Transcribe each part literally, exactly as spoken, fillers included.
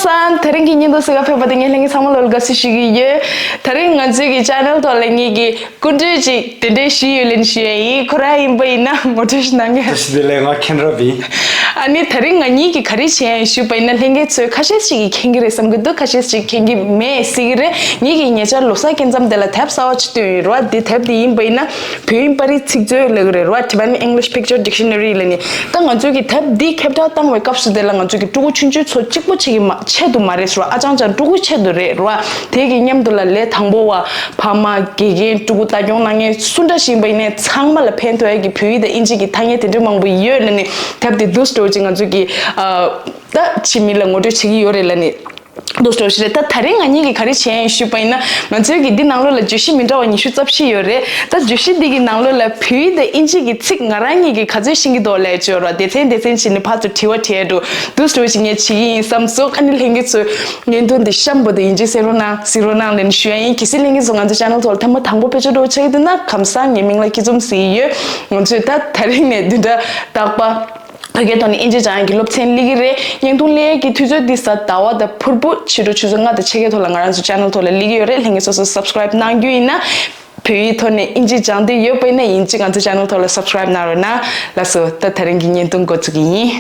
སང་། དེ་རིང་གི་བརྙན་ཐུང་གཟིགས་ག་ཕེབས་པ་དེ་ངས་ལྷན་རྒྱས་ཚང་མ་ལོ་ལ་དགའ་བསུ་ཞུ་གི་ཡོད། དེ་རིང་ང་ཚོའི་གི་ཅེ་ནལ་ཐོག་ལ་ངེད་ཀྱི་སྐུ་མགྲོན་ཅིག་གདན་འདྲེན་ཞུས་ཡོད་ལབ་ཞུ་ཡ་ཡིན། ཁོ་རང་ཡིན་པ་ཡིན་ན་ངོ་སྤྲོད་ཞིག་གནང་གི། བཀྲ་ཤིས་བདེ་ལེགས། ང་མཁྱེན་རབ་ཡིན། ཨ་ནི་དེ་རིང་ང་གཉིས་ཀྱིས་ག་རེ་བྱས་ཡིན་ཞུས་པ་ཡིན་ན། ལྷན་རྒྱས་ཚོས་ཁ་ཤས་ཅིག་གིས་མཁྱེན་གྱི་རེད་བསམ་གྱི་འདུག་ཁ་ཤས་ཅིག་མཁྱེན་གྱི་མེད་སྲིད་ཀྱི་རེད། ངེད་ཀྱིས་ཉེ་ཆར་ལོ་གསར་སྐྱེ་མཚམས་དེ་ལ་དེབ་གསར་བ་ཅིག་བཏོན་ཡོད་རེད་བ། དེ་དེབ་དེ་ཡིན་པ་ཡིན་ན་བོད་ཡིག་པར་རིས་ཚིག་མཛོད་ལབ་ཀྱི་རེད་བ། Tibetan English Picture Dictionary ལབ་ནི། ད་ང་ཚོས་ཀྱི་དེབ་འདི་ཁྱབ་བསྒྲགས་བཏང་བའི་སྐབས་སུ་དེ་ལ་ང་ཚོས་ཀྱི་ཕྲུ་གུ་ཆུང་ཆུང་ཚོ་གཅིག་པོ་ཆེ་གི་མ་ཆེད་དུ་མ་རེད་ཟེར་བ། ཨ་ཅང་ཅང་ཕྲུ་གུ་ཆེད་དུ་རེད་རེད་བ། དེ་གི་མཉམ་དུ་ལ་ལས་དང་པོ་བ། ཕ་མ། དགེ་རྒན། ཕྲུ་གུ་ལྟ་སྐྱོང་གནང་མཁན་སུ་འདྲ་ཞིག་ཡིན་པ་ཡིན་ནའི་ཚང་མ་ལ་ཕན་ཐོགས་ཡ་གི་བོད་ཡིག་དང་དབྱིན་ཇི་གི་ཐ་སྙད་དེ་འདྲ་མང་པོ་ཡོད་ལབ་ནི། དེབ་དེ་འདུག་སེ་འགྲོ་ཅིག་ང་ཚོས་ཀྱི་ཨ། ད་ཕྱི་མི་ལ་ངོ་སྤྲོད་བྱེད་ཀྱི་ཡོད་རེད་ལབ་ནི། འདུག་སེ་འགྲོ་ཞིག་རེད། ད་དེ་རིང་ང་གཉིས་ཀྱིས་ག་རེ་བྱས་ཡིན་ཞུས་པ་ཡིན་ན། ང་ཚོའི་གི་འདི་ནང་ལོགས་ལ་བརྗོད་གཞི་མི་འདྲ་བ་ཉི་ཤུ་རྩ་བཞི་ཡོད་རེད། ད་བརྗོད་གཞི་འདི་གི་ནང་ལོགས་ལ་བོད་ཡིག་དང་དབྱིན་ཇི་གི་ཚིག་ང་རང་གཉིས་ཀྱིས་ག་ཚོད་ཤེས་ཀྱི་འདུག་ལབ་ཅིག་ཡོད་རེད་བ། སྡེ་ཚན་སྡེ་ཚན་བྱས་ནས་ཕར་ཚུར་དྲི་བ་དྲི་ཡ་འགྲོ། འདུག་སེ་འགྲོ་ཞིག་ངས་བྱེད་ཀྱི་ཡིན་བསམ་སོང་། ཨ་ནི་ལྷན་རྒྱས་ཚོས་བརྙན་ཐུང་འདི་གཤམ་བར་དུ་ཡིན་གཅིག་གཟིགས་རོགས་གནང་། གཟིགས་རོགས་གནང་ལབ་ནས་ཞུ་ཡ་ཡིན། གལ་སྲིད་ལྷན་རྒྱས་ཚོ་ང་ཚོའི་ཅེ་ནལ་ཐོག་ལ་ཐེངས་མ་དང་པོ་ཕེབས་འབྱོར་འདྲ་བོ་ཆགས་ཀྱི་འདུག་ན་ཁམས་བཟང་། ངའི་མིང་ལ་སྐྱིད་འཛོམས་ཟེར་གྱི་ཡོད། ང་ཚོས་ད་དེ་རིང་ནས་བདུན་ཕྲག་རྟག་པར་བོད་སྐད་ཐོག་ནས་དབྱིན་ཇི་སྦྱང་ཡག་གི་སློབ་ཚན་སླེབས་ཀྱི་རེད། བརྙན་ཐུང་སླེབས་ཡག་གི་དུས་ཚོད་འདི་གཟའ་ཟླ་བ་དང་ཕུར་བུ་ཕྱི་དྲོ་ཆུ་ཚོད་ལྔ་དང་ཕྱེད་ཀའི་ཐོག་ལ་ང་རང་ཚོ་ཅེ་ནལ་ཐོག་ལ་སླེབས་ཀྱི་ཡོད་རེད། ལྷན་རྒྱས་སོ་སོ་སབ་སི་ཀ་རེབ་གནང་རྒྱུ་ཡིན་ན། བོད་ཡིག་ཐོག་ནས་དབྱིན་ཇི་སྦྱང་འདོད་ཡོད་པ་ཡིན་ན་ཡིན་གཅིག་ང་ཚོ་ཅེ་ནལ་ཐོག་ལ་སབ་སི་ཀ་རེབ་གནང་རོགས་གནང་། ལགས་སོ། ད་དེ་རིང་གི་བརྙན་ཐུང་འགོ་འཛུགས་ཀྱི་ཡིན།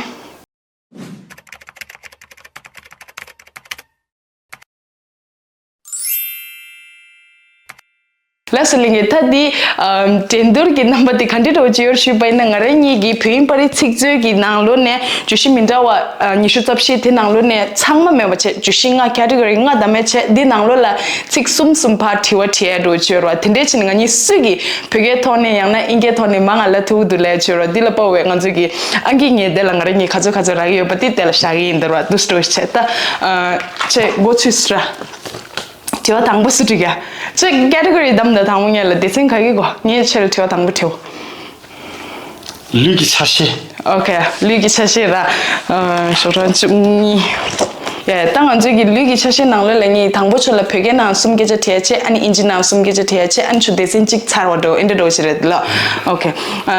ལགས་སོ་ལྷན་རྒྱས། ད་འདི་ཨམ། འགྲན་བསྡུར་གྱི་རྣམ་པ་འདི་ག་འདྲ་འདྲ་བོ་ཅིག་ཡོད་ཞུས་པ་ཡིན་ན། ང་རང་གཉིས་ཀྱིས་བོད་ཡིག་པར་རིས་ཚིག་མཛོད་ཀྱི་ནང་ལོགས་ནས་བརྗོད་གཞི་མི་འདྲ་བ་ཨ། ཉི་ཤུ་རྩ་བཞི་དེ་ནང་ལོགས་ནས་ཚང་མ་མེད་པ་བྱས། བརྗོད་གཞི་ལྔ། ཀེ་ཊི་གོ་རི་ལྔ་བདམས་བྱས། འདི་ནང་ལོགས་ལ་ཚིག་གསུམ་གསུམ་ཕར་དྲི་བ་དྲི་ཡ་འདྲ་བོ་ཅིག་ཡོད་རེད་བ། དེ་འདྲའི་ཕྱིར་ང་གཉིས་སུ་གིས་བོད་སྐད་ཐོག་ནས་ཡང་ན་དབྱིན་སྐད་ཐོག་ནས་མང་ང་ལབ་ཐུབ་ཀྱི་འདུག་ལབ་ཅིག་ཡོད་རེད་བ། འདི་ལ་དཔག་པའི་ང་ཚོ་གི་ཨང་ཀི་ངས་དེ་ལ་ང་རང་གཉིས་ག་ཚོད་ག་ཚོད་རག་གི་ཡོད་པ་འདི་དེ་ལ་བཞག་གི་ཡིན། འདི་རེད་བ། འདུག་སེ་འགྲོ་བྱས། ད་ཨ། ཆེ་འགོ་ཚུགས་ར། དྲི་བ་དང་པོ་སུ་འདྲི་ག་ཆེ་ཀེ་ཊི་གོ་རི་བདམས་དང་། དང་པོ་ངས་ལ་སྡེ་ཚན་ག་གི་གོ་ངས་ཆེ་ལ་དྲི་བ་དང་པོ་དྲིའོ། ལུས་ཀྱི་ཆ་ཤས། ཨོ་ཁེ། ལུས་ཀྱི་ཆ་ཤས་ར། ཨ། ཤོག་གྲངས་བཅུ་གཉིས། ཡ། ད་ང་ཚོའི་གི་ལུས་ཀྱི་ཆ་ཤས་ནང་ལོགས་ལ་ངས་དང་པོ་ཆོ་ལ་བོད་སྐད་ནང་གསུམ་སྐད་ཆ་དྲི་ཡ་བྱས། ཨ་ནི་དབྱིན་ཇི་ནང་གསུམ་སྐད་ཆ་དྲི་ཡ་བྱས། ཨ་ནི་ཆུ་སྡེ་ཚན་གཅིག་ཚར་བ་འགྲོ། ཨེ་འདྲ་འགྲོ་ཞིག་རེད་ལ། ཨོ་ཁེ། ཨ།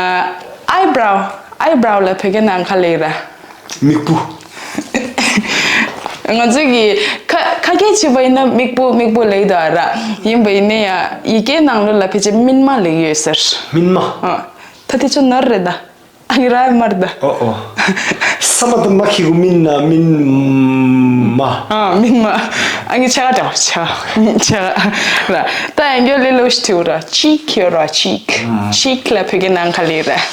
ཨའི་བྷ་རའོ། ཨའི་བྷ་རའོ་ལ་བོད་སྐད་ནང་ག་ལབ་ཀྱི་རེད། མིག་སྤུ། ང་ཚོས་ཀྱི་ཁ་ཁ་སྐད་བྱས་པ་ཡིན་ན་མིག་སྤུ་མིག་སྤུ་ལབ་ཀྱི་འདུག་ཨ་ར། ཡིན་པ་ཡིན་ན་ཡང་ཡི་གེའི་ནང་ལོགས་ལ་ཕལ་ཆེར་སྨིན་མ་ལབ་ཀྱི་ཡོད་ཟེར། སྨིན་མ། ཨ། ད་དེ་ཆོ་ནོར་རེད་ད། ཨ་ནི་ར་མར་ད། ཨོ་ཨོ། ས་མ་ད་མ་ཁི་གུ་སྨིན་ན་སྨིན་མ། ཨ། སྨིན་མ། ཨ་ནི་ཆ་ག་འདྲ་བོ་ཆ་ག་ཆ་ག་ར། ད་ཡང་སྐྱོ་ལེ་ལོ་ཞིག་ཡོད་ར། ཅིག་ཡོད་ར་ཅིག་ཅིག་ལ་བོད་སྐད་ནང་ག་ལབ་ཀྱི་རེད།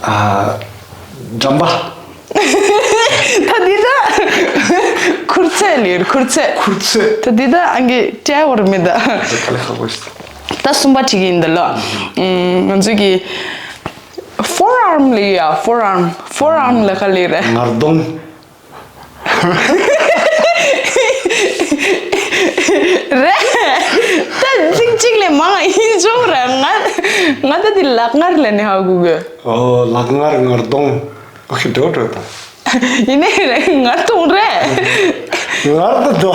ཨ། འགྲམ་པ། ད་འདི་ད། ཁུར་ཚད་ལེར་ཁུར་ཚད། ཁུར་ཚད། ད་འདི་ད་ཨང་ཀི་སྤྲད་བར་མི་ད། ད་ག་ལེ་ཁག་པོ་ཞིག་ད་གསུམ་པ་དྲི་གི་ཡིན་ད་ལོ། ཨུམ། ང་ཚོས་ཀྱི་ཕོར་ཨརམ་ལབ་ཡ། ཕོར་ཨརམ། ཕོར་ཨརམ་ལ་ག་ལབ་རེད། ངར་གདོང་། རེད། ད་ཚིག་གཅིག་ལས་མང་ཡིན་ཆོག་ར། ང་ང་ད་དེ་ལག་ངར་ལ་ནི་ཧ་གོ་གི། ཨོ། ལག་ངར། ངར་གདོང་། ཨོ་ཁེ། འགྲོ་འགྲོ་ད། ཡིན་ནའི་རེད། ངར་གདོང་རེད། ངར་ད་འགྲོ།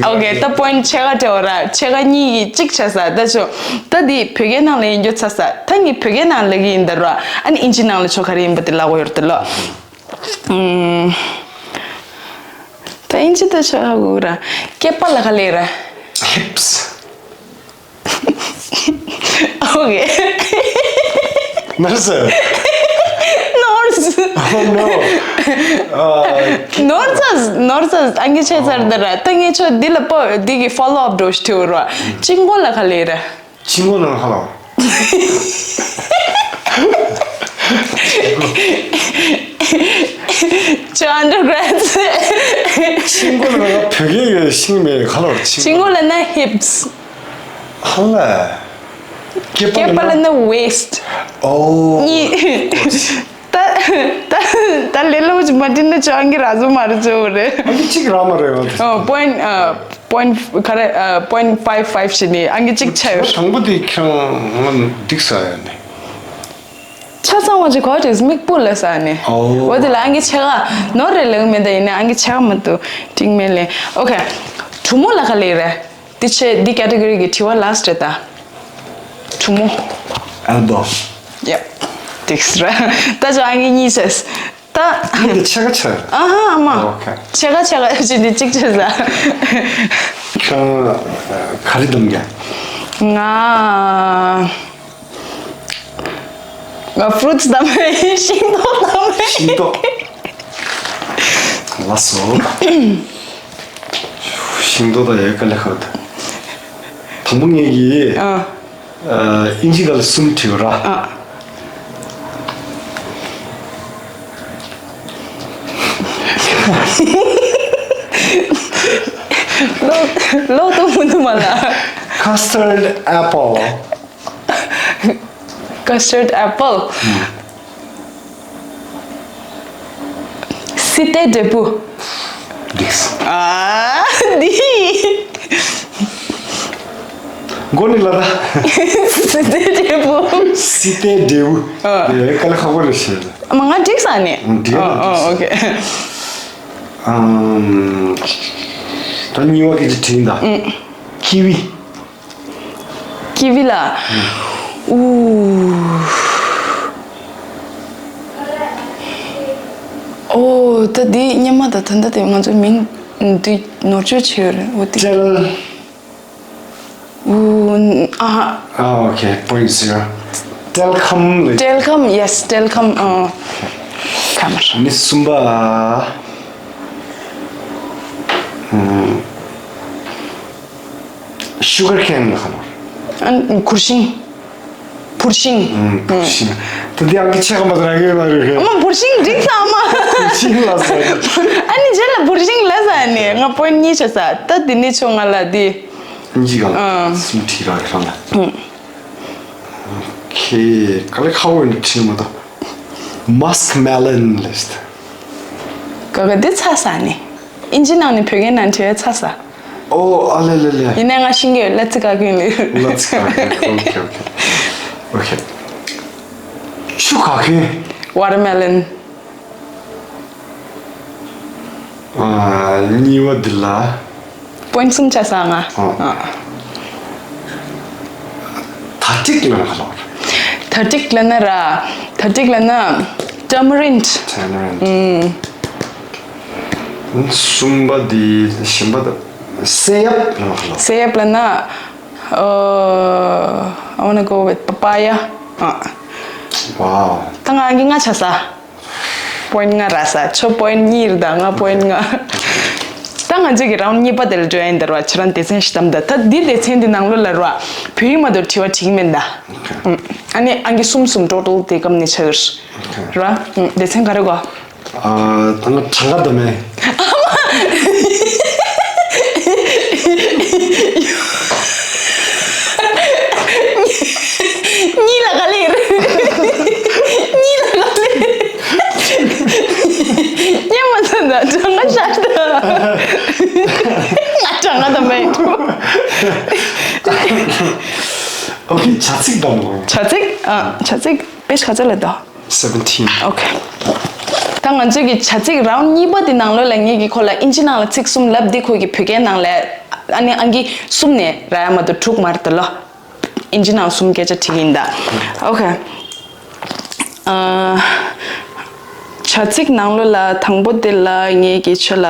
ཨོ་ཁེ། ད་པོ་ཡིན་ཊི་ཕྱེད་ཀ་སྤྲད་པ་ར། ཕྱེད་ཀ་གཉིས་ཀྱི་གཅིག་ཆགས་ས། ད་ཆོ་ད་དེ་བོད་སྐད་ནང་ལ་ཡིན་རྒྱུ་ཚར་ས། ད་ངས་བོད་སྐད་ནང་ལབ་ཀྱི་ཡིན་ད་ར། ཨ་ནི་དབྱིན་ཇི་ནང་ལ་ཆོ་ག་རེ་ཡིན་པ་དེ་ལབ་དགོས་ཡོད་རེད་ད་ལོ། ཨུམ། ད་དབྱིན་ཇི་ད་ཆོ་ཧ་གོ་ར། སྐེད་པ་ལ་ག་ལབ་ར། ཧིབ་སི། ཨོ་ཁེ། ནར་སི། ནོར་སི། Oh no. ཨ། ནོར་སི། ནོར་སི། ཨང་ཀི་ཆད་ཚར་ད་ར། ད་ངས་ཆོ་འདི་ལ་པོ་འདི་གི་ཕོ་ལོ་ཨབ་འགྲོ་ཞིག་ཐུབ་ར། ཅིང་གོ་ལ་ག་ལབ་ར། ཅིང་གོ་ནང་ཧ་ལ། ཁྱོད་ཨན་ཌར་གྷ་རེ་ཌི། ཅིང་གོ་ནང་བོད་སྐད་ཡོད་ཤེས་མེད་ག་ལ་བར་ཅིང་གོ་ལ་ན་ཧིབ་སི། ཧ་ལ། སྐེད་པ་ལ་ན་ཝེ་སི་ཊི། ཨོ། གཉིས། ད་ད་ད་ལས་སླ་པོ་ཅིག་མ་བྲིས་ན་ཁྱོད་ཨང་ཀི་རག་ས་མ་རེད་ཅོ་རེད། ཨང་ཀི་གཅིག་རག་མ་རེད་བ། ཨོ། པོ་ཡིན་ཊི་ཨ། པོ་ཡིན་ཊི་ག་རེ། ཨ། པོ་ཡིན་ཊི་ཕའིབ་ཕའིབ་བྱས་ནས་ཨང་ཀི་གཅིག་ཆགས་ཡོད། དྲང་པོ་དེ་ཁྱེད་རང་ང་འགྲིག་ས་ཡོད་ནས། ཆ་ཚང་བ་ཅིག་གོ་ཅིག་མིག་སྤུ་ལ་ས་ནས། ཨོ། འོ་དེ་ལ་ཨང་ཀི་ཕྱེད་ཀ་ནོར་རེད་ལབ་མེད་ད། ཡིན་ན་ཨང་ཀི་ཕྱེད་ཀ་མ་གཏོགས་འགྲིག་མེད་ལེ། ཨོ་ཁེ། གྲུ་མོ་ལ་ག་ལབ་རེད། དེ་ཆེ་འདི་ཀེ་ཊི་གོ་རི་གི་དྲི་བ་ལ་སི་ཊི་རེད་ད། གྲུ་མོ། ཨེལ་བོ། ཡེབ། ཏིགས་ར། ད་ཅོ་ཨང་གི་གཉིས་བྱས། ད། འདི་ཆེ་ག་ཆེ། ཨ་ཧ་ཨ་མ། ཨོ་ཁེ། ཆེ་ག་ཆེ་ག་ཅི་འདི་གཅིག་བྱས་ས། ཁྱོད་ག་རེ་འདམ་རྒྱ། ང་། ང་ཕུ་རུ་ཊི་འདམ་མེད། ཤིང་ཏོག་འདམ་མེད། ཤིང་ཏོག་ལགས་སོ། ཤིང་ཏོག་ད་ཡོད་ག་ལེ་ཁ་ད། དང་པོ་ངེད་ཀྱིས། ཨ། ཨ། ཨིན་ཇི་སྐད་ལ་གསུམ་བྲིས་པ་ར། ཨ། ལོ་ལོ་ཏོ་མུ་ཏུ་མ་ལ། Custard apple. Custard apple. སི་ཏའི་འབྲས་བུ། འགྲིགས། ཨ་འདི། མགོ་ནི་ལ་ད། སི་ཏའི་འབྲས་བུ། སི་ཏའི་འབྲས་བུ། ཨ། ཨེ་ག་ལེ་ཁག་པོ་རེད་ཤེས། མ་ང་འགྲིགས་ས་ནི། འགྲིགས་ཨ་ཨ་འགྲིགས། ཨོ་ཁེ། ཨམ། ད་གཉིས་པ་གི་ཅི་དྲིན་ད། ཀི་ཝི། ཀི་ཝི་ལ། ཨུ། ཨོ་ད་འདི་སྙེ་མ་ད་ད་ད་དེ་ང་ཚོ་མིང་འདི་ནོར་བཅོས་བྱས་ཡོད་རེད། འོ་དེ། ཏྲེལ། ཨུ། ཨ་ཧ། ཨ་ཨོ་ཁེ། པོ་ཡིན་ཊི་ཟི་རོ། ཏྲེལ་ཁམ་ལ། ཏྲེལ་ཁམ། ཡེ་སི། ཏྲེལ་ཁམ། ཨ། ཁམ་ར། ནི་གསུམ་པ། ཨམ། ཤུ་གར་ཁེན་ལ་ཁ་ལོ། ཨ། གུར་ཤིང་། བུར་ཤིང་། ཨམ། བུར་ཤིང་། ད་འདི་ཨང་ཀི་ཆེ་ག་མ་ཟེར་གི་མ་རེད། ཨ་མ་བུར་ཤིང་འགྲིགས་ས་ཨ་མ། བུར་ཤིང་ལ་ཟེར། ཨ་ནི་རྗེས་ལ་བུར་ཤིང་ལ་ཟེར་ནི་ང་པོ་ཡིན་ཊི་གཉིས་བྱས་ས། ད་འདི་ནི་ཆོ་ང་ལ་འདི། ཨིན་ཇི་སྐད་ལ་གསུམ་བྲིས་ར་གི་རང་ལ། ཨོ་ཁེ། ག་ལེ་ཁག་པོ་ཡིན་ཁྲིད་མ་ད། མ་སི་ཀི་མེ་ལོན་ལིས་ཊི། ག་ག་འདི་ཚ་ས་ནི། ཨིན་ཇི་ནང་ནས་བོད་སྐད་ནང་བྲིས་ཚ་ས། ཨོ་ཨ་ལེ་ལེ་ལེ། ཡིན་ནའི་ང་ཤེས་ཀྱི་ཡོད། ལ་ཙི་ག་གུན་ལི། ལ་ཙི་ག་གུན། ཨོ་ཁེ་ཨོ་ཁེ། ཨོ་ཁེ། ཆུ་ག་གུན། ཝ་ཊར་མེ་ལོན། ཨ། གཉིས་པ་འདི་ལ། པོ་ཡིན་ཊི་གསུམ་བྱས་ས་ང་། ཨ། ཨ། ད་ཏིག་ལ་ན་ག་ལོར། ད་ཏིག་ལ་ན་ར། ད་ཏིག་ལ་ན། ཏར་མ་རིན་ཊི། ཏར་མ་རིན་ཊི། ཨུམ། གསུམ་པ་འདི་གཞན་པ་ད། སེ་ཡབ་ལ་ན་ག་ལོར། སེ་ཡབ་ལ་ན། ཨོ། I wanna go with papaya. ཨ། ཝའོ། ད་ང་གི་ལྔ་བྱས་ས། པོ་ཡིན་ཊི་ལྔ་རག་ས། ཁྱོད་པོ་ཡིན་ཊི་གཉིས་རེད་ད། ང་པོ་ཡིན་ཊི་ལྔ། ད་ང་ཚོས་ཀྱི་རའུན་ཌི་གཉིས་པ་དེ་ལ་འགྲོ་ཡ་ཡིན་ད་ར་བ། ཁྱེད་རང་སྡེ་ཚན་བཞི་བདམས་ད། ད་འདི་སྡེ་ཚན་འདི་ནང་ལོགས་ལ་ར་བ། བོད་ཡིག་མ་གཏོགས་བྲིས་པ་བྲིས་ཀྱི་མིན་ད། ཨུམ། ཨ་ནི་ཨང་ཀི་གསུམ་གསུམ་ཊོ་ཊལ་དེ་སྐམ་ནས་ཆགས་ཡོད་ར། ཨུམ། སྡེ་ཚན་ག་རེ་གོ། ཨ། ད་ང་གྲངས་ཀ་ད་མེད། གཉིས་ལ་ག་ལེར། གཉིས་ལ་ག་ལེར། ཉན་མ་ཐུབ་ད་གྲངས་ཀ་ཤར་ད། ང་གྲངས་ཀ་ད་མེད། ཨོ་ཁེ། བྱ་ཚིག་དང་། བྱ་ཚིག་ཨ། བྱ་ཚིག་པེ་ཤ་ག་ཚོད་ལ་ད། Seventeen. Okay. ད་ང་ཚོས་ཀྱི་བྱ་ཚིག་རའུན་ཌི་གཉིས་པ་དེ་ནང་ལོགས་ལ་ངེད་ཀྱིས་ཁོ་ལ་ཨིན་ཇི་ནང་ལ་ཚིག་གསུམ་ལབ་དེ་ཁོ་གི་བོད་སྐད་ནང་ལ་ཨ་ནི་ཨང་ཀི་གསུམ་ནས་རག་ཡ་མ་གཏོགས་དྲུག་མ་རེད་ད་ལོ། ཨིན་ཇི་ནང་གསུམ་སྐད་ཆ་དྲིས་ཀྱི་ཡིན་ད། Okay. ཨ། བྱ་ཚིག་ནང་ལོགས་ལ་དང་པོ་དེ་ལ་ངེད་ཀྱིས་ཁྱོད་ལ་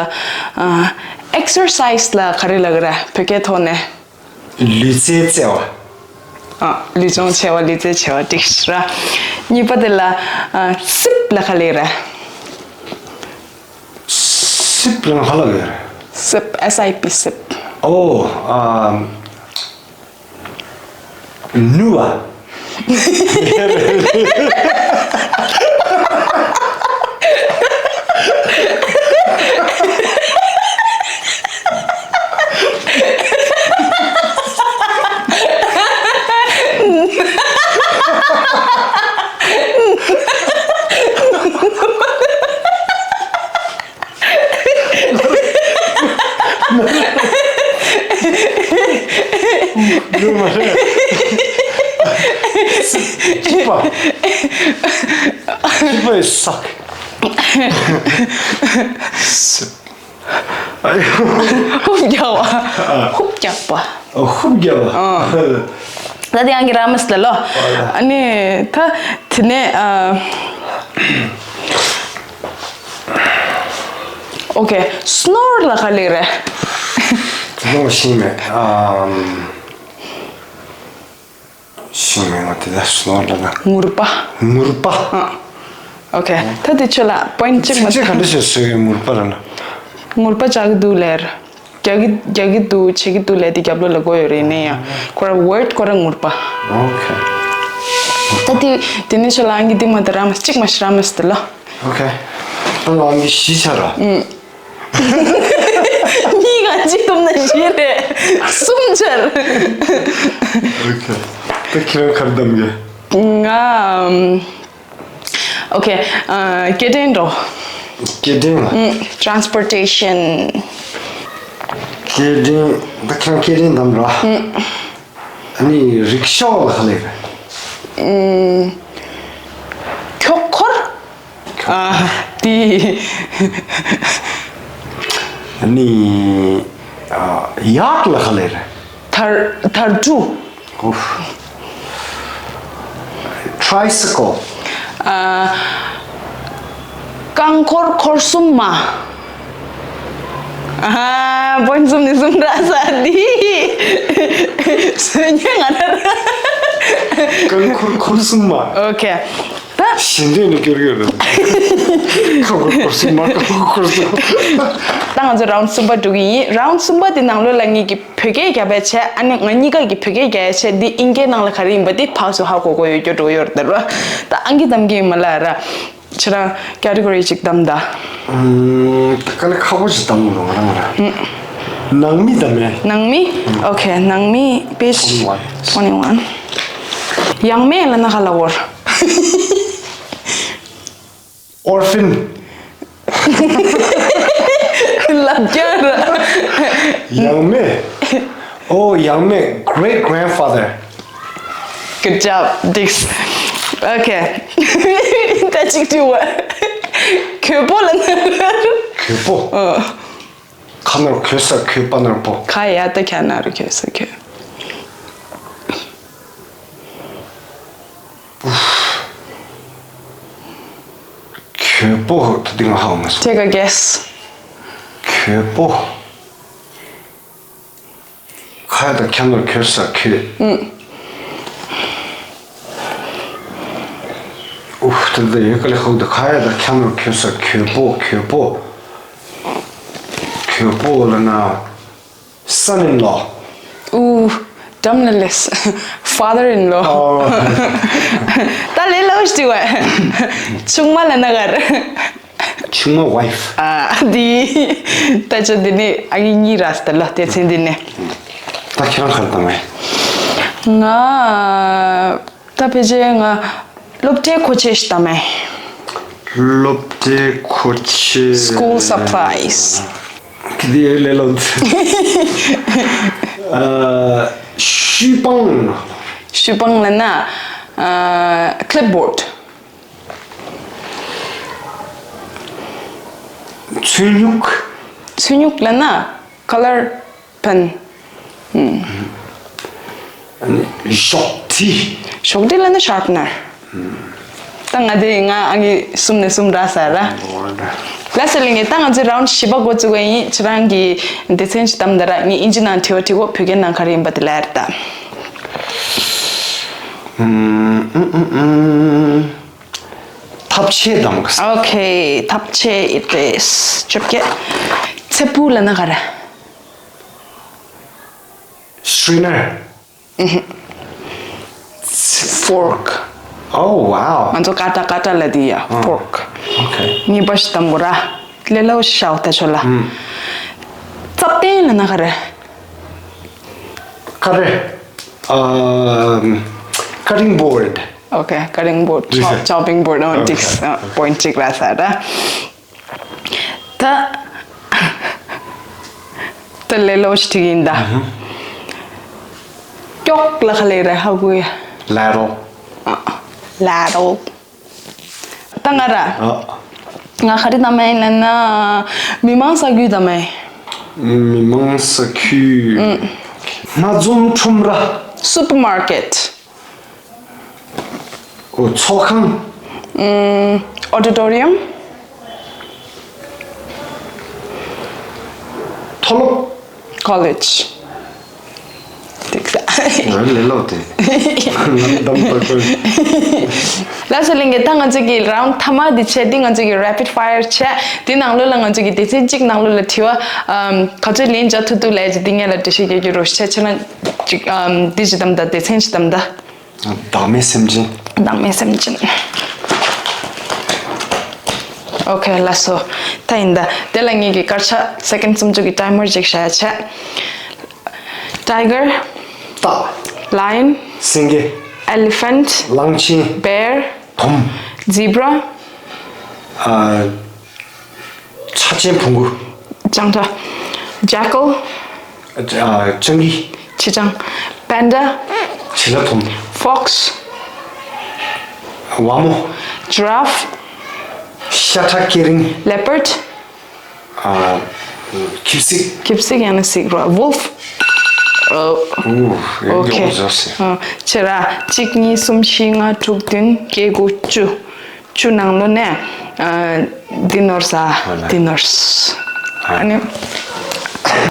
ཨ། ཨེག་སར་སའིས་ལ་ག་རེ་ལབ་ཀྱི་རེད་བོད་སྐད་ཐོག་ནས། ལུས་རྩལ་རྩེ་བ། ཨ། ལུས་སྦྱོང་བྱེད་པ། ལུས་རྩལ་བྱེད་པ་འགྲིག་ར། གཉིས་པ་དེ་ལ་ཨ། སིབ་ལབ་ག་ལེར། སིབ་ལབ་ག་ལེར། སིབ། S I P སིབ། ཨོ། ཨ། ནུ་བ། ཡོད་མ་རེད། སྐྱིད་པ། སྐྱིད་པ་ཡི་སག་ཧུབ་རྒྱག་པ། ཧུབ་རྒྱག་པ། ཧུབ་རྒྱག་པ། ཨ། ད་དེ་ཡང་གི་ར་མ་སི་ལ་ལོ། ཨ་ནི་ད་དེ་ནས་ཨ། ཨོ་ཁེ། སྣོར་ལ་ག་ལེ་རེད། སྣོར་ཤེས་མེད། ཨམ། ཤེས་མེད་ང་དེ་ད་སྣོར་ལ་ན། ངུར་པ། ངུར་པ། ཨ། ཨོ་ཁེ། ད་དེ་ཁྱོད་ལ་པོ་ཡིན་ཊི་གཅིག་མ། ཚིག་ག་འདྲ་ཞིག་བཟོས་ཡོད་ངུར་པ་ལ་ན། ངུར་པ་ཅག་གི་འདུག་ལེར། རྒྱག་གི་རྒྱག་གི་འདུག་བྱེད་ཀྱི་འདུག་ལས་དེ་རྒྱབ་ལོགས་ལ་བཀོད་ཡོད་རེད། ནས་ཡང་ཁོ་ར་ཝར་ཌི་ཁོ་ར་ངུར་པ། ཨོ་ཁེ། ད་དེ་དེ་ནས་ཆོ་ལ་ཨང་གི་དེ་མ་ད་ར་མ་གཅིག་མ་ཤི་ར་མ་སྟེ་ལོ། ཨོ་ཁེ། ད་ང་ཨང་གི་བཞི་ཆ་ར། ཨུམ། གཉིས་ག་གཅིག་བསྡོམས་ན་བཞི་རེད། གསུམ་ཆར། ཨོ་ཁེ། ད་ཁྱེད་རང་ག་རེ་བདམས་གི། ང་ཨམ། ཨོ་ཁེ། ཨ། སྐྱེལ་འདྲེན་འགྲོ། སྐྱེལ་འདྲེན་ལ། ཨུམ། ཊི་རན་སི་པོར་ཊེ་ཤན། སྐྱེལ་འདྲེན། ད་ཁྱེད་རང་སྐྱེལ་འདྲེན་བདམས་ར། ཨུམ། ཨ་ནི་རིག་ཤོག་ལ་ག་ལེ་རེད། ཨུམ། ཁྱོག་འཁོར། ཨ། དེ། ཨ་ནི་ཨ། ཡག་ལ་ག་ལེ་རེད། དར་དར་ཕྲུག་ཨུཧ། ཊི་རའི་སི་ཀལ། ཨ། རྐང་འཁོར་འཁོར་གསུམ་མ། ཨ། པོ་ཡིན་ཊི་གསུམ་ནས་གསུམ་འདྲ་ས་འདི། སོན་ཉན་ང་ན་ར། རྐང་འཁོར་འཁོར་གསུམ་མ། ཨོ་ཁེ། ད། གཞན་དོན་ནི་སྐྱོར་གྱི་ཡོད་རེད། ཁོ་ཁོ་ཁོར་སོང་མ་ཁོ་ཁོར་སོང་། ད་ང་ཚོ་རའུན་ཌི་གསུམ་པ་འགྲོ་གི་ཡིན། རའུན་ཌི་གསུམ་པ་དེ་ནང་ལོགས་ལ་ངེད་ཀྱིས་བོད་སྐད་རྒྱབ་པའི་ཆེད། ཨ་ནི་ང་གཉིས་ཀ་གིས་བོད་སྐད་རྒྱབ་པའི་ཆེད། འདི་ཨིན་སྐད་ནང་ལ་ག་རེ་ཡིན་པ་དེ་ཕར་ཚུར་ཧ་གོ་གོ་ཡོད་རྒྱུ་འགྲོ་ཡོད་རེད་ད་ར། ད་ཨང་ཀི་བདམས་ཀྱི་ཡིན་མ་ལ་ར། ཁྱེད་རང་ཀེ་ཊི་གོ་རི་གཅིག་བདམས་ད། ཨུམ། དཀའ་ལས་ཁག་པོ་ཞིག་བདམས་འདུག་ང་རང་ལ། ཨུམ། ནང་མི་བདམས་མེད། ནང་མི། ཨོ་ཁེ། ནང་མི། པེ་ཇི་ཊི་ཝེན་ཊི་ཝེན། ཊི་ཝེན་ཊི་ཝེན། ཡང་མེད་ལ་ན་ག་ལ་བོར། ཨོར་ཕན། ལབ་རྒྱུ་ར། ཡང་མེད། ཨོ་ཡང་མེད། Great grandfather. Good job, Dix. Okay. ད་ཅིག་དྲི་བ། གྱོད་པོ་ལ་ན། གྱོད་པོ། ཨ། ཁ་ནོར་གྱོད་ས་གྱོད། པ་ནོར་པོ། ཁ་ཡ་ད་ཁ་ནོར་གྱོད་ས་གྱོད། གྱོད་པོ་ད་དེ་ང་ཧ་གོ་མ་སོང་། Take a guess. གྱོད་པོ། ཁ་ཡ་ད་ཁ་ནོར་གྱོད་ས་གྱོད། ཨུ། ད་ད་ཡོད་ག་ལེ་ཧ་གོ་ད། ཁ་ཡ་ད་ཁ་ནོར་གྱོད་ས་གྱོད་པོ། གྱོད་པོ། གྱོད་པོ་ལ་ན། Son in law. ཨུ། འགྲམ་ལ་ལས། Father in law. ཨོ། ད་ལས་ལ་འོ་ཞི་བ། ཆུང་མ་ལ་ན་གར། ཆུང་མ་ཝའིཕ། ཨ། འདི། ད་ཆ་འདི་ནི་ཨ་གི་གཉིས་ར་སྟེ་ལ་སྡེ་ཚན་འདི་ནི། ད་ཁྱེད་རང་ག་རེ་བདམས་མེད། ང་། ད་ཕལ་ཆེར་ང་སློབ་གྲྭའི་མཁོ་ཆས་ཤིག་བདམས་མེད། སློབ་གྲྭའི་མཁོ་ཆས། School supplies. གི་དེ་ལས་ལོ། ཨ། ཤུ་པང་། ཤུ་པང་ལ་ན། ཨ། Clipboard. ཚོན་སྨྱུག་ཚོན་སྨྱུག་ལ་ན་color pen. ཨུམ། ཨ་ནི་ཞོག་དྲི། ཞོག་དྲི་ལ་ན་sharpener. ད་ང་དེ་ང་ཨ་གི་གསུམ་ནས་གསུམ་རག་ས་ར། ལ་ས་ལེ་ངས་ད་ང་ཚོའི་རའུན་ཌི་བཞི་པ་འགོ་བཙུགས་པ་ཡིན། ཁྱེད་རང་གི་སྡེ་ཚན་ཞིག་བདམས་ད་ར། ངས་ཨིན་ཇི་ནང་དྲི་བ་དྲི་གོ། བོད་སྐད་ནང་ག་རེ་ཡིན་པ་དེ་ལབ་ཡ་རེད་ད། ཨུམ། ཨུམ། ཨུམ། ཨུམ། ཐབ་ཆས་བདམས་གི། Okay, ཐབ་ཆས་it is. བཅོ་བརྒྱད། ཚེ་ཕུག་ལ་ན་ག་རེ། Strainer. ཨུ་ཧུ། Fork. Oh, wow. ང་ཚོ་ཀ་ཏ་ཀ་ཏ་ལ་དེ་ཡ། ཨ། Fork. Okay. གཉིས་པ་ཞིག་བདམས་གོ་ར། ལས་སླ་བོ་ཞིག་བྱའོ་ད་ཆོ་ལ། ཨུམ། རྩབ་རྟེན་ལ་ན་ག་རེ། ག་རེ། ཨམ། Cutting board. Okay, cutting board. Chop- chopping board. ཨོ། Okay. འགྲིག་ཨ། པོ་ཡིན་ཊི་གཅིག་རག་ས་ར། ད། ད་ལས་སླ་བོ་ཞིག་དྲིས་ཡིན་ད། ཨུ་ཧུ། ཀྱོག་ལ་ག་ལེ་རེད་ཧ་གོ་ཡ། Ladle. ཨ། Ladle. ད་ང་ར། ཨ། ང་ག་རེ་བདམས་མེད་ལབ་ན། མི་མང་ས་ཁུལ་བདམས་མེད། མི་མང་ས་ཁུལ། ཨུ། སྣ་འཛོམས་ཁྲོམ་ར། Supermarket. ཨོ། ཚོགས་ཁང་། ཨོ་ཌི་ཊོ་རི་ཡམ། མཐོ་སློབ། ཀོ་ལེཇ། ཏིག་ས། ང་ལས་སླ་པོ་དེ། ང་གདམ་པར་ཁོས། ལགས་སོ་ལྷན་རྒྱས། ད་ང་ཚོ་གི་རའུན་ཌི་མཐའ་མ་འདི་བྱས། འདི་ང་ཚོ་གི་རེ་པིཌ་ཕ་ཡར་བྱས། འདི་ནང་ལོགས་ལ་ང་ཚོ་གི་སྡེ་ཚན་གཅིག་ནང་ལོགས་ལ་དྲི་བ་ཨམ་ག་ཚོད་ལན་རྒྱག་ཐུབ་ཐུབ་ལབ་ཀྱི་འདི་ངས་ལ་འགྲེལ་བཤད་རྒྱག་རྒྱུ་རོགས་བྱས། ཁྱེད་རང་ཅིག་ཨམ་འདི་ཅིག་གདམ་ད། སྡེ་ཚན་ཅིག་གདམ་ད། བདག་མེད་སེམས་ཅན། བདག་མེད་སེམས་ཅན། ཨོ་ཁེ། ལགས་སོ། ད་ཡིན་ད། དེ་ལ་ངེད་ཀྱི་སྐར་ཆ་སེ་ཀེན་ཌི་སུམ་ཅུ་གི་ཊའི་མར་ཅིག་བཞག་ཡ་བྱས། ཊའི་གར། སྟག། ལའི་ཡོན། སེང་གེ། ཨེ་ལི་ཕེན་ཊི། གླང་ཆེན། བེར། དོམ། ཛི་བྷ་ར། ཨ། ཆ་ཅན་བོང་གུ། སྤྱང་ཁྲ། ཇེ་ཀལ། ཨ། སྤྱང་ཀི། བྱི་སྤྱང་། པན་ཌ། བྱི་ལ་དོམ། ཕོག་སི། ཝ་མོ། ཇི་ར་ཕ། ཤ་ཁྲ་སྐེ་རིང་། ལེ་པར་ཌི། ཨ། ཁྱི་ཕྱུགས། ཁྱི་ཕྱུགས་ཡང་ན་གཟིག་རོ། ཝུལ་ཕི། ཨོ། ཨོ་ཁེ། ཨོ་ཟེར་ཟེར། ཨ། ཁྱེད་རང་གཅིག་གཉིས་གསུམ་བཞི་ལྔ་དྲུག་བདུན་བརྒྱད་དགུ་བཅུ། བཅུ་ནང་ལོགས་ནས། ཨ། འདི་ནོར་ས། འདི་ནོར་ས། ཨ་ནི།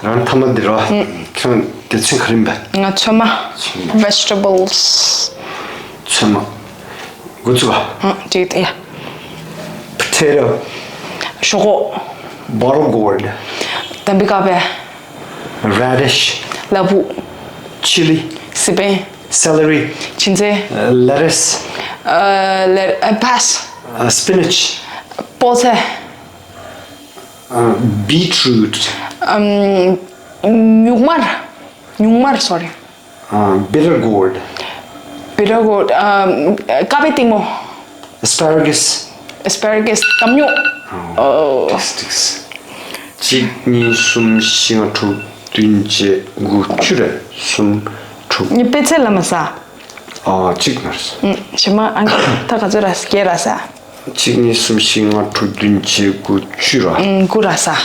རང་མཐའ་མ་འདི་རོ། ཁྱོད་སྡེ་ཚན་ག་རེ་ཡིན་པས། ང་ཚོད་མ། ཚོད་མ། ཝེ་ཇི་ཊེ་བལ་སི། ཚོད་མ། འགོ་ཚུགས་པ། ཨ། འགྲིག་ཡ། པོ་ཊེ་ཊོ། ཞོག་ཁོག། བོ་ཊལ་གོཌ། དམ་བི་ཀ་པེ། རེ་ཌི་ཤི། ལ་ཕུག། ཆི་ལི། སི་པན། སེ་ལེ་རི། ཅིན་ཙེ། ལེ་ཊས། ཨ། ལེ། ཨ། པ་སི། ཨ། སི་པི་ནེཆ། སྤོས་ཚལ། ཨ། བི་ཊི་རུཊ། ཨམ། སྨྱུག་དམར། སྨྱུག་དམར། སོ་རི། ཨ། བི་ཊར་གོཌ། བི་ཊར་གོཌ། ཨ། ཀ་པེ་ལྟད་མོ། ཨེ་སི་པེ་ར་གས། ཨེ་སི་པེ་ར་གས། གཏམ་སྨྱུག། ཨོ། ཨོ། ཏིག་ཏིག། གཅིག་གཉིས་གསུམ་བཞི་ལྔ་དྲུག་བདུན་བརྒྱད་དགུ་བཅུ་རེད། གསུམ་དྲུག་ངས་པད་ཚལ་ལ་མ་ཟ། ཨ། གཅིག་ནར། ཨུམ། ཞི་མ་ཨང་ད་ག་ཚོད་ར་བརྒྱད་ར་ཟ། གཅིག་གཉིས་གསུམ་བཞི་ལྔ་དྲུག་བདུན་བརྒྱད་དགུ་བཅུ་ར། ཨུམ། དགུ་ར་ཟ།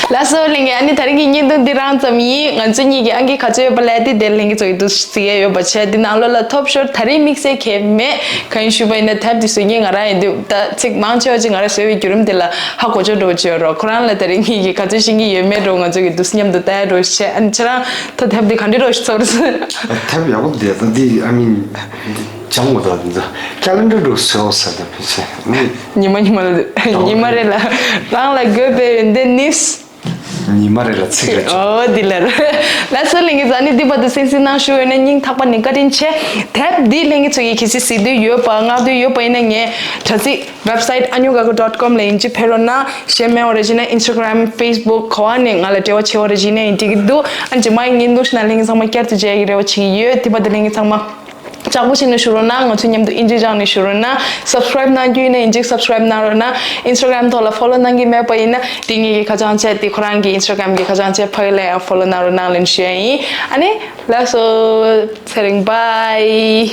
ལགས་སོ་ལྷན་རྒྱས། ཨ་ནི་ད་རིང་གི་བརྙན་ཐུང་འདི་རང་ཙམ་ཡིན། ང་ཚོ་གཉིས་ཀྱི་ཨང་ཀི་ག་ཚོད་ཡོད་པ་ལབ་དེ་དེ་ལྷན་རྒྱས་ཚོ་ཡི་འདུག་གཟིགས་ཡས་ཡོད་པ་བྱས། འདི་ནང་ལོགས་ལ་ཐོབ་ཤོར་ད་རེས་དམིགས་བསལ་གང་ཡང་མེད། གང་ཡིན་ཞུས་པ་ཡིན་ན་དེབ་འདི་བཟོ་མཁན་ང་རང་ཡིན་དུས། ད་ཚིག་མང་ཆེ་བ་ཅིག་ང་རང་བཟོས་པའི་བརྒྱུད་རིམ་འདི་ལ་ཧ་གོ་ཆོག་འགྲོ་བ་ཅིག་ཡོད་རོགས། ཁོ་རང་ལ་ད་རིང་གཉིས་ཀྱིས་ག་ཚོད་ཤེས་ཀྱི་ཡོད་མེད་འགྲོ། ང་ཚོ་གི་འདུག་མཉམ་དུ་ལྟ་ཡ་འགྲོ་བྱས། ཨ་ནི་ཁྱེད་རང་ད་དེབ་འདི་ག་འདྲ་འགྲོ་ཞིག་ཚོར་སོང་། དེབ་ཡག་པོ་འདུག་ད་འདི་ཨ་མིན་འདི་སྦྱང་དགོས། ད་འདི་ཚོ་ཀེ་ལེན་ཌར་འགྲོ་བཟོས་ས་ད་ཕལ་ཆེར་ནི། ཉི་མ་ཉི་མ་ལ་ཉི་མ་རེ་ལ་རང་ལ་དགོས་པའི་ཡོན་ཏན་ནི། ཉི་མ་རེ་ལ་ཚིག་རེ་བྱུང་། ཨོ་འདི་ལ། ལགས་སོ་ལྷན་རྒྱས་ཚོ། ཨ་ནི་འདི་བར་དུ་གསན་གཟིགས་གནང་ཞུ་ཡོད་ན་སྙིང་ཐག་པ་ནས་བཀའ་དྲིན་ཆེ། དེབ་འདི་ལྷན་རྒྱས་ཚོ་ཡིས་གལ་སྲིད་གཟིགས་འདོད་ཡོད་པ་མངགས་འདོད་ཡོད་པ་ཡིན་ན་ངའི་དྲ་ཚིགས་ཝེབ་སའིཊ་ཨ་ཉོ་ག་གུ་ཌོཊ་ཀོམ་ལ་ཡིན་གཅིག་ཕེབས་རོགས་གནང་། གཞན་མེད་པ་རེ་བྱས་ན་ཨིན་སི་ཊ་གྷ་རམ། ཕེ་སི་བུག་ག་བ་ནས་ང་ལ་འབྲེལ་བ་བྱེད་པ་རེ་བྱས་ན་ཡང་འགྲིག་གི་འདུག་ཨ་ནི་རྗེས་མ་ཡི་བརྙན་ཐུང་ཞིག་ནང་ལྷན་རྒྱས་ཚང་མ་བསྐྱར་དུ་མཇལ་ཡག་གི་རེ་བ་བྱེད་ཀྱི་ཡོད། དེ་བར་དུ་ལྷན་རྒྱས་ཚང་མ་ལྕགས་པོ་བྱས་ནས་བཞུགས་རོགས་གནང་། ང་ཚོ་མཉམ་དུ་ཨིན་ཇི་སྦྱངས་ནས་བཞུགས་རོགས་གནང་། སབ་སི་ཀ་རའིབ་གནང་རྒྱུ་ཡིན་ན་ཡིན་གཅིག་སབ་སི་ཀ་རའིབ་གནང་རོགས་གནང་། ཨིན་སི་ཊ་གྷ་རམ་ཐོག་ལ་ཕོ་ལོ་གནང་གི་མེད་པ་ཡིན་ན་དེ་ངེད་ཀྱི་ཁ་བྱང་བྱས། དེ་ཁོ་རང་གི་ཨིན་སི་ཊ་གྷ་རམ་གྱི་ཁ་བྱང་བྱས། ཕ་གི་ལ་ཡང་ཕོ་ལོ་གནང་རོགས་གནང་ལབ་ཞུ་ཡ་ཡིན། ཨ་ནི་ལགས་སོ། ཚེ་རིང་བྷའི།